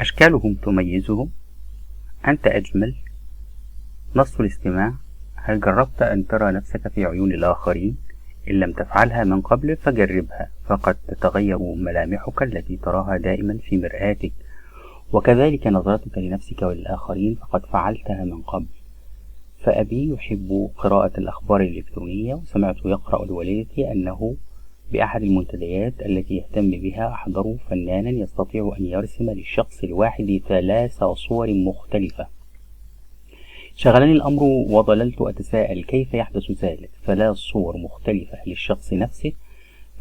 أشكالهم تميزهم، أنت أجمل. نص الاستماع: هل جربت أن ترى نفسك في عيون الآخرين؟ إن لم تفعلها من قبل فجربها، فقد تتغير ملامحك التي تراها دائما في مرآتك، وكذلك نظرتك لنفسك وللآخرين فقد فعلتها من قبل. فأبي يحب قراءة الأخبار الإلكترونية، وسمعته يقرأ لوالدتي أنه بأحد المنتديات التي يهتم بها أحضروا فنانا يستطيع أن يرسم للشخص الواحد 3 صور مختلفة. شغلني الأمر وظللت أتساءل كيف يحدث ذلك، 3 صور مختلفة للشخص نفسه.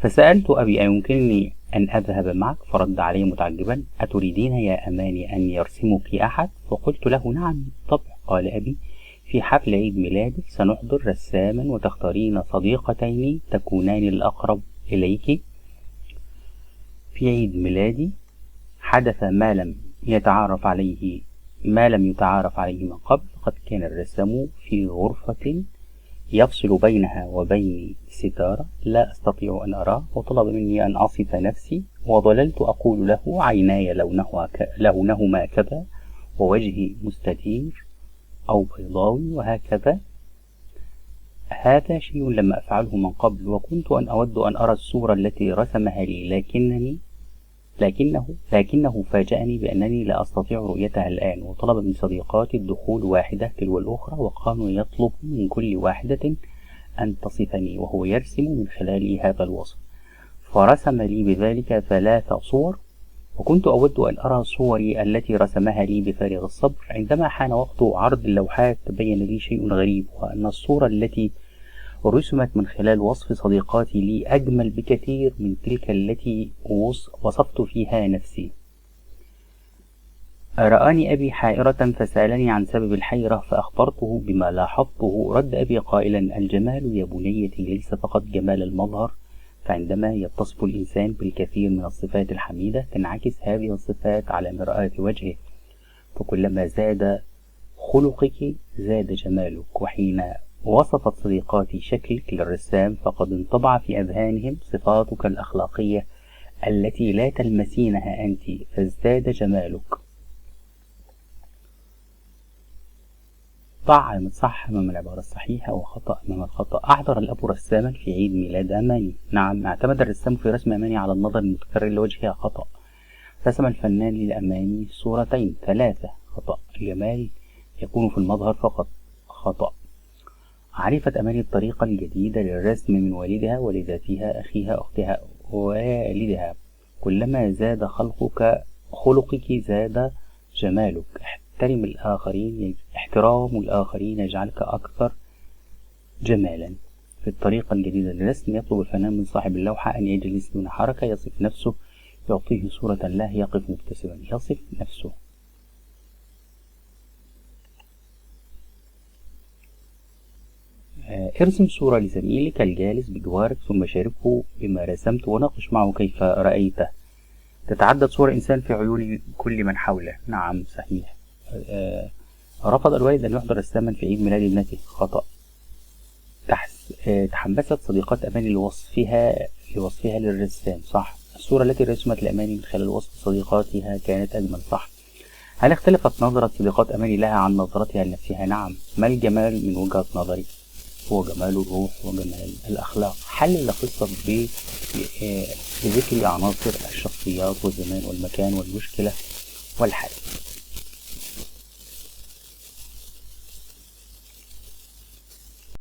فسألت أبي أيمكنني أن أذهب معك؟ فرد علي متعجبا: أتريدين يا أماني أن يرسمك أحد؟ فقلت له: نعم بالطبع. قال أبي: في حفل عيد ميلادك سنحضر رساما وتختارين صديقتين تكونان الأقرب إليك. في عيد ميلادي حدث ما لم يتعارف عليه من قبل. قد كان الرسام في غرفة يفصل بينها وبين ستارة لا أستطيع أن أراه، وطلب مني أن أصف نفسي، وظللت أقول له: عيناي لونهما كذا، ووجهي مستدير أو بيضاوي، وهكذا. هذا شيء لم أفعله من قبل، وكنت أود أن أرى الصورة التي رسمها لي، لكنه فاجأني بأنني لا أستطيع رؤيتها الآن، وطلب من صديقاتي الدخول واحدة تلو الأخرى، وكانوا يطلب من كل واحدة أن تصفني وهو يرسم من خلال هذا الوصف. فرسم لي بذلك 3 صور، وكنت أود أن أرى صوري التي رسمها لي بفارغ الصبر. عندما حان وقت عرض اللوحات تبين لي شيء غريب، وأن الصورة التي رسمت من خلال وصف صديقاتي لي أجمل بكثير من تلك التي وصفت فيها نفسي. رآني أبي حائرة فسألني عن سبب الحيرة، فأخبرته بما لاحظته. رد أبي قائلا: الجمال يا بنيتي ليس فقط جمال المظهر، فعندما يتصف الإنسان بالكثير من الصفات الحميدة تنعكس هذه الصفات على مرآة وجهه، فكلما زاد خلقك زاد جمالك. وحين وصفت صديقاتي شكلك للرسام فقد انطبع في أذهانهم صفاتك الأخلاقية التي لا تلمسينها أنت، فازداد جمالك. ضع علامة صح أمام العبارة الصحيحة وخطأ أمام الخطأ. أحضر الأب رساما في عيد ميلاد أماني. نعم، اعتمد الرسام في رسم أماني على النظر المتكرر لوجهها. خطأ. رسم الفنان لأماني صورتين 3. خطأ. الجمال يكون في المظهر فقط. خطأ. عرفت أماني الطريقة الجديدة للرسم من والدها، والدتها، أخيها، أختها، والدها. كلما زاد خلقك زاد جمالك. احترام الآخرين يجعلك أكثر جمالا. في الطريقة الجديدة للرسم يطلب الفنان من صاحب اللوحة أن يجلس دون حركة، يصف نفسه، يعطيه صورة له يقف مبتسما. يصف نفسه. ارسم صورة لزميلك الجالس بجوارك، ثم شاركه بما رسمت وناقش معه كيف رأيته. تتعدد صور إنسان في عيون كل من حوله. نعم صحيح. رفض الوالد أن يحضر رساما في عيد ميلاد ابنته. خطأ. تحمست صديقات أماني لوصفها للرسام. صح. الصورة التي رسمت لأماني من خلال وصف صديقاتها كانت أجمل. صح. هل اختلفت نظرة صديقات أماني لها عن نظرتها لنفسها؟ نعم. ما الجمال من وجهة نظري؟ هو جمال الروح وجمال الأخلاق. حلل القصة بذكر عناصر الشخصيات والزمان والمكان والمشكلة والحل.